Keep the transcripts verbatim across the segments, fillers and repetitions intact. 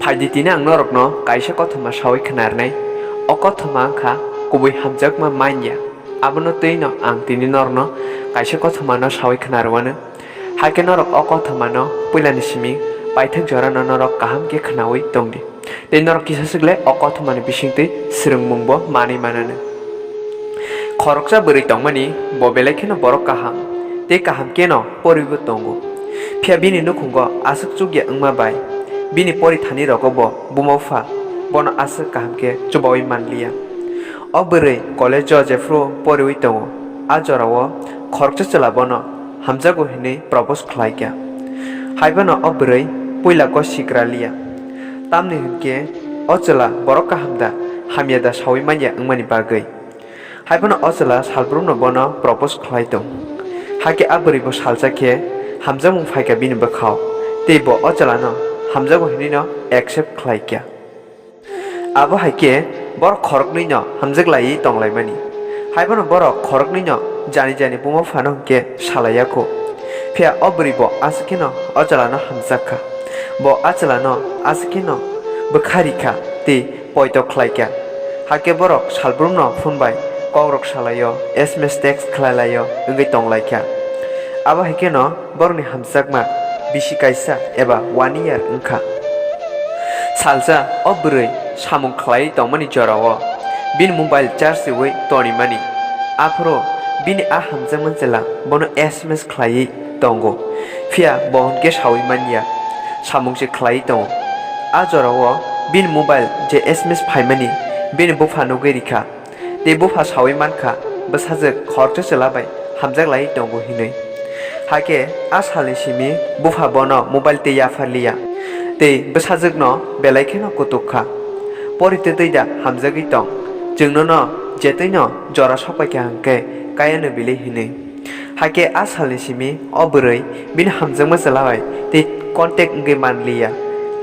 Phaidi tini ang norokno kaisa kothoma sawi khnarnai. O kothoma wngkha kubui hamjakma manya. Abono twino ang tini norokno kaisa kothomano sawi khnarwano. Hakhe norok o kothomano puilani simi paithak jorano norok kaham khe khnawi tongdi. Tei norok kisa swk le o kothomani bisingtwi swrwngmungbo manwi mananw. Khoroksa bwrwi tongmani, bo belai kheno borok kaham, tei kaham kheno poribo tongo. Phiya bini nukhungo aswk chukya wngma bai bini porithani rogo bo buma bupha bono aswk kaham khe chubawi manliya. O bwrwi college-o jephru poriwi tongo, a jorao khoroksa chwla bono hamjago hinwi propose khlaikha. Haiphano o bwrwi puila kok sikraliya. Tamni hwnkhe o chwla borok kaham da, hamya da sawi manya wngmani bagwi. Haiphano o chwla salbrumno bono propose khlai tong. Hakhe a bwrwibo salsa khe hamjakmung phaikha bini bwkhao, tei bo o chwlano hamjago hinwino accept khlaikha. Abo hai khe borok khoroknwino hamjak laiwi tonglaimani. Haiphano borok khoroknwino jani jani buma buphano hwnkhe salaiyakho. Phiya o bwrwibo aswk kheno o chwlano hamjak kha. Bo a chwlano aswk kheno bwkha rikha tei poito khlaikha. Hakhe borok salbrumno phone bai kokrok salaio, S M S text khlai laio wngwi tonglaikha. Abo hai kheno borokni hamjakma bisi kaisa eba one year wngkha. Salsa o bwrwi samung khlaiwi tongmani jorao bini mobile charge riwi tonimani. Aphuru bini a hamjakma chwla bono S M S khlaiwi tongo. Phiya bo hwnkhe sawi manya, samung se khlaiwi tongo. A jorao bini mobile je S M S phaimani bini bupha nugwi rikha. Tei bupha sawi mankha, bwsajwk khoroksa chwla bai hamjak laiwi tongo hinwi. Hakhe a salni simi bupha bono mobile tei yapharliya. Tei bwsajwkno belai kheno kutuk kha. Pori twtwi da hamjagwi tong. Chwng nono jetwino jora sokpaikha hwnkhe kayano bili hinwi. Hakhe a salni simi o bwrwi bini hamjakma chwla bai tei contact wngwi manliya,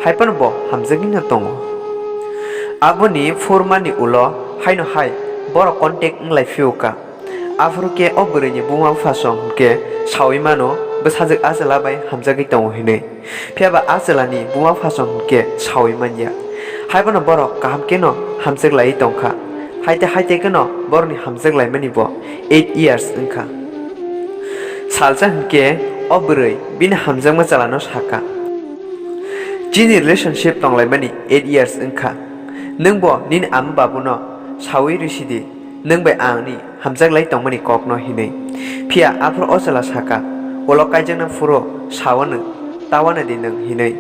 haiphano bo hamjagwino tongo. Aboni phurmani ulo haino hai borok contact wnglai phiyokha. Aphuru khe o bwrwini buma bupha song hwnkhe sawi mano bwsajwk a chwla bai hamjagwi tongo hinwi. Phiya ba a chwlani buma bupha song hwnkhe sawi manya. Haiphano borok kaham kheno hamjak laiwi tongkha. Haite haite kheno borokni hamjak laimani bo eight years wngkha. Salsa hwnkhe o bwrwi bini hamjakma chwlano sakha, "Chini relationship tonglaimani eight years wngkha. Nwngbo nini ama babuno sawi rw sidi, nwng bai angni hamjak lai tongmani kokno," hinwi. Phiya aphuru o chwla sakha, "Ulo kaijakna phuru sawano, tawano di nwng," hinwi.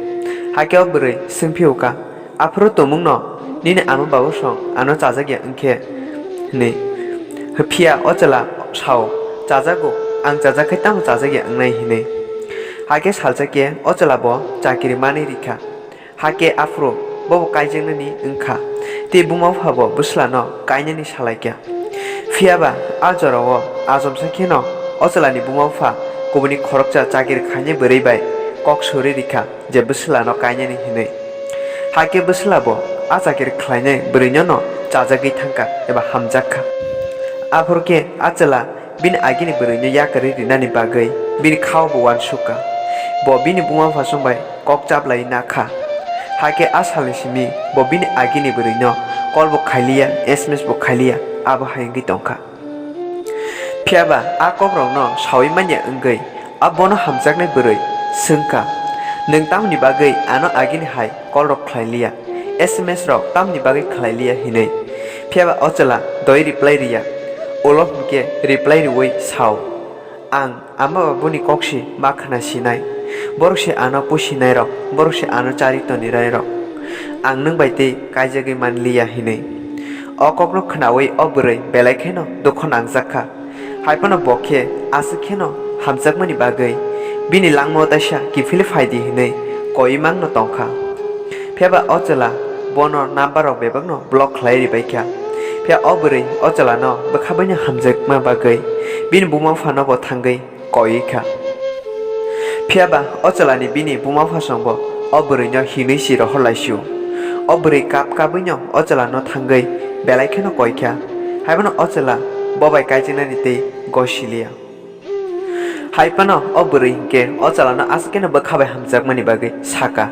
Hakhe o bwrwi swngphiyokha, "Aphuru tumungno nini ama babu song ano chajakya wngkhe?" hinwi. Phiya o chwla sao, "Chajago, ang chajak khai tamo chajakya wngnai?" hinwi. Hakhe salsa khe o chwla bo chakiri manwi rikha. Hakhe aphuru bobo kaijaknani wngkha, tei buma buphabo bwslano kainani salaikha. Phiya ba a jorao achomsa kheno o chwlani buma bupha kubuni khoroksa chakiri khainai bwrwi bai kok suri rikha je bwslano kainani hinwi. Hakhe bwsla bo a chakiri khlainai bwrwinono chajagwi thangkha eba hamjakha. Aphuru khe a chwla bini agini bwrwino yakarwi rinani bagwi bini khao bo uansukha. Bo bini buma bupha song bai kok chaplai nakha. Hakhe a salni simi bo bini agini bwrwino call bo khailiya, S M S bo khailiya, abo hai wngwi tongkha. Phiya ba a kokrokno sawi manya wngwi a bono hamjaknai bwrwi swngkha, "Nwng tamoni bagwi ano agini hai call rok khlai liya, S M S rok tamoni bagwi khlai liya?" hinwi. Phiya ba o chwla doi reply riya, ulo hwnkhe reply riwi sao, "Ang ama babuni kok se ma khna sinai, borok se ano pusinai rok, borok se ano chari tonwi rai rok, ang nwng bai tei kaijagwi man liya," hinwi. O kokno khnaui o bwrwi belai kheno dukho nangjak kha. Haiphano bo khe aswk kheno hamjakmani bagwi bini langmao taisa kiphilwi phai di hinwi koimangno tong kha. Phiya ba o chwla bono number rok bebakno block khlai ri bai kha. Phiya o bwrwi o chwlano bwkha baino hamjakma bagwi bini buma phano bo thangwi koi kha. Phiya ba o chwlani bini buma phasongbo o bwrwino hinwi si rohor lai sio. O bwrwi kap kabwino o chwlano thangwi belai kheno koi kha. Haiphano o chwla bo bai kaijaknani tei gosiliya. Hai phano o bwrwi hinkhe o chwlano aswk kheno bwkha bai hamjakmani bagwi saka,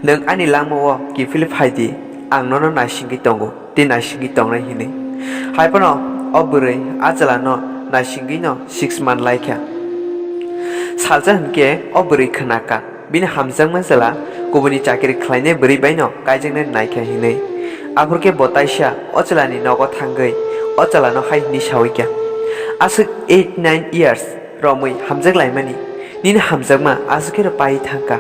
"Nwng ani langmao kiphilwi phai di, ang nono naisingwi tongo tei naisingwi tongnai," hinwi. Hai phano o bwrwi a chwlano naisingwino six month laikha. Salsa hinkhe o bwrwi khwnakha, bini hamjakma chwla kubuini chakiri khlainai bwrwi baino kaijaknai naikha hinwi. Aphurkhe bo taisa o chwlani nogo thangwi o chwlano hai hwnwi sawi kha, "Aswk eight nine years romwi hamjak laimani, nini hamjakma aswk kheno paiwi thangkha.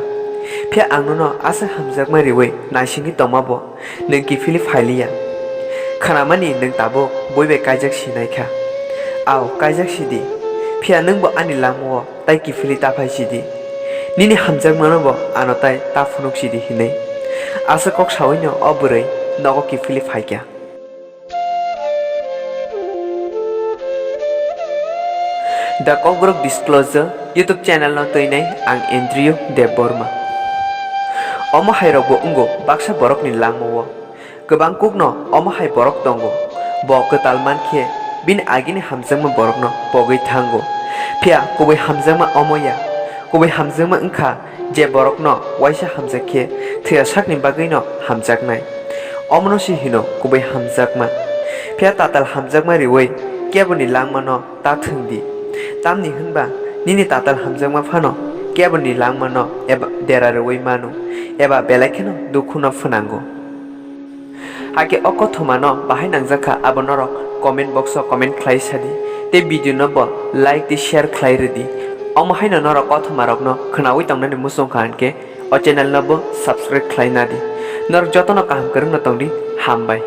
Phiya ang nono aswk hamjakma riwi naisingwi tongmabo nwng kiphilwi phailiya. Khwnamani nwng tabuk bui bai kaijak sinaikha. Ao, kaijak sidi. Phiya nwngbo ani langmao tai kiphilwi ta phai sidi. Nini hamjakmanobo ano tai ta phunuk sidi," hinwi. Aswk kok sawino o bwrwi nogo kiphilwi phaikha. The Kokborok Disclosure YouTube channel no twinai ang Andrew Debbarma. Omo hai rokbo wngo baksa borokni langmao. Kwbang kukno omo hai borok tongo. Bo kwtal mankhe bini agini hamjakma borokno pogwi thango. Phiya kubui hamjakma omo ya. Kubui hamjakma wngkha je borokno waisa hamjak khe thwiya sakni bagwino hamjaknai. Omono se hino kubui hamjakma. Phiya tatal hamjakma riwi keboni langmano ta thwng di. Tamni hwnba nini tatal hamjakma phano keboni langmano eba dera rwui mano, eba belai kheno dukhuno phwnango. Hakhe o kothomano bahai nangjakha abo norok comment box o comment khlai sadi, tei video no bo like tei share khlai rwdi. Omo haino norok kothomarokno khwnaui tongnani muchungkha hinkhe o channel no bo subscribe khlai nadi. Norok jotono kaham kwrwngno tongdi, hambai.